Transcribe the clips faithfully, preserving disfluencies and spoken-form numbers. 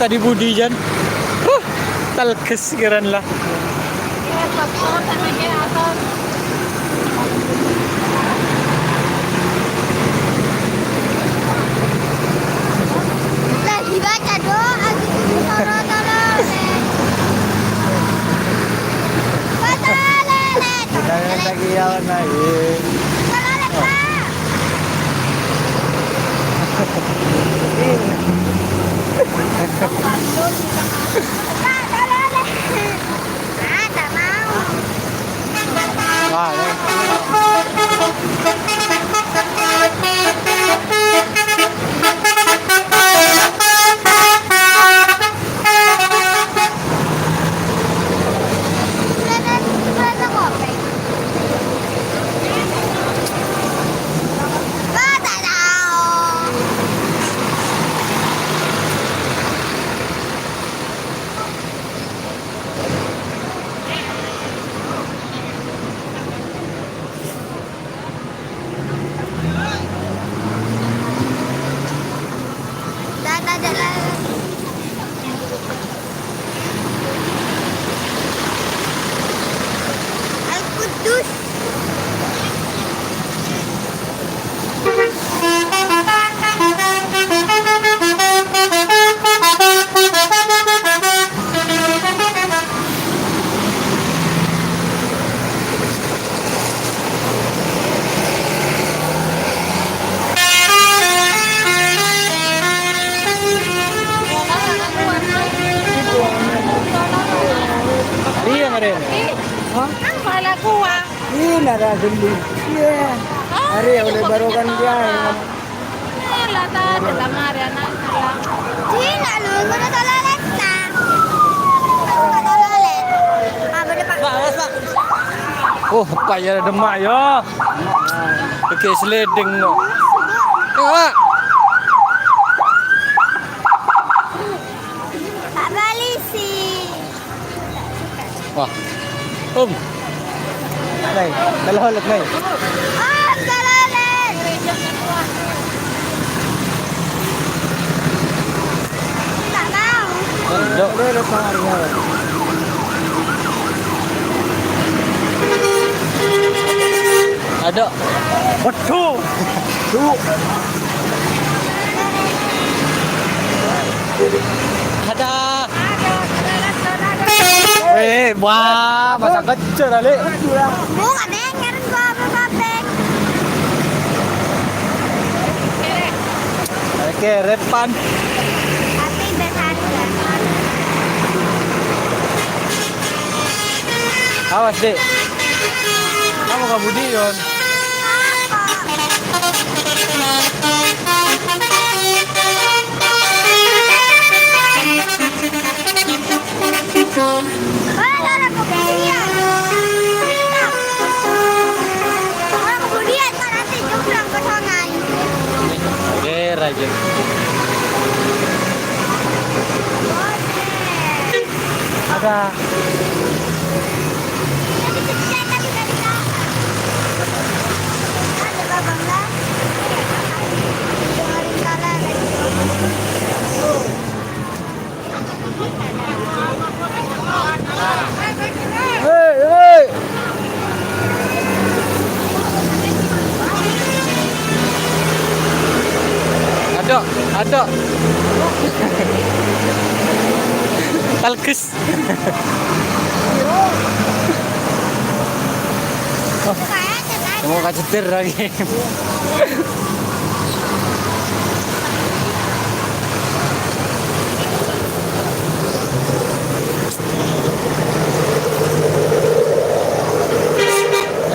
Tadi budi, Jan. Huh, talkes keren lah. Lagi baca doa gitu, tolong, tolong. Baca lele. Kita lagi yawan lagi. Tolong, Pak. Al-Quddus. Iya, Maren. Hah? Apa lakukan? Ina ra ghellâ'. Iyâ. Arèya ollè barokan kèya. Eh, la ta' ada lamar ya, nak. Cina lu, mana tololetta? Tolole. Ah, bâdâ, Pak. Oh, apa ya, demak ya? Oke, sliding, no. Pak. Pak polisi. Wah. Om. Nay, tololet, Nay. Om, tololet. Tak mau. Tololet, Mario. Ada. Waduh. Duh. Ada. Eh, wah, masa kejar, Ali. Bu, ada yang nyari gua apa, Bang? Oke, repan. Tapi besar, besar. Awas, Dek. Kamu kabudi, Yon. Oke, raja. Ada. Hei, hei. Ada, ada. Talkes. Kamu kacetir lagi.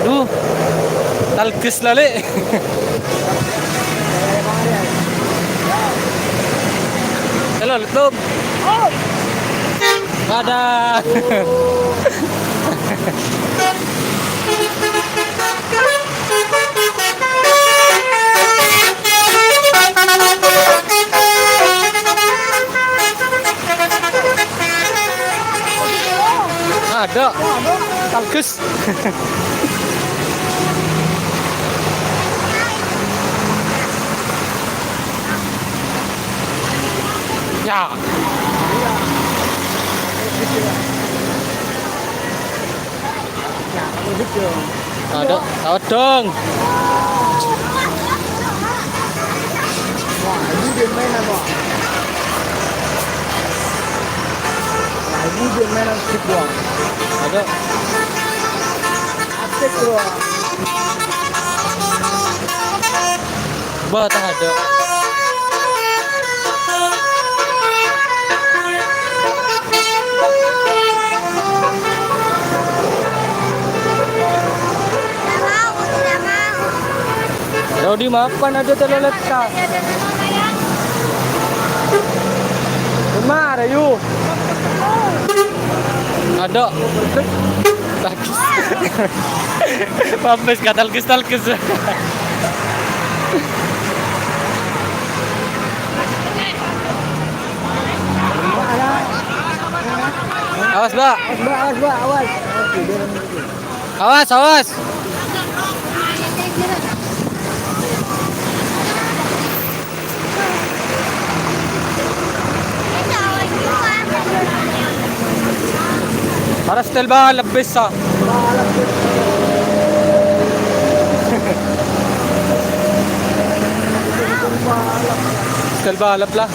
Aduh. Talkes lali. Halo, Letum. Ada. Ada. Talkes. Ya. Tadâ', tadâ'. Wah, ini dia mainan, Pak. Wah, ini dia mainan stick, Bang. Tadâ'. Asik, Bro. Bâ, tadâ'. Rodi mapan ada teloletta. Kemana, yu? Ada. Takis. Pampes ka talkis-talkis. Awas, Mbak. Awas, Mbak, awas, Mbak, awas. Awas, awas. Para setel balap bisa. Setel balap lah.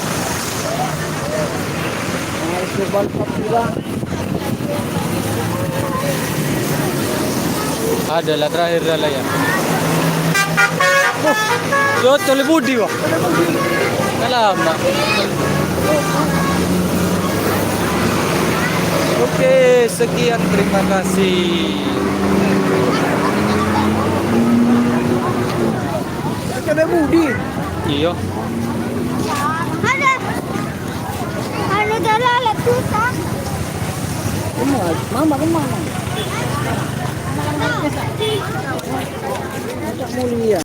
Ada lah terakhir lah ya. Yo, coli budi, wah. Alamak. Oke, sekian, terima kasih. Coli budi. Iya. Ada. Anu, jalan, susah. Mama, mama kemana? Mulia.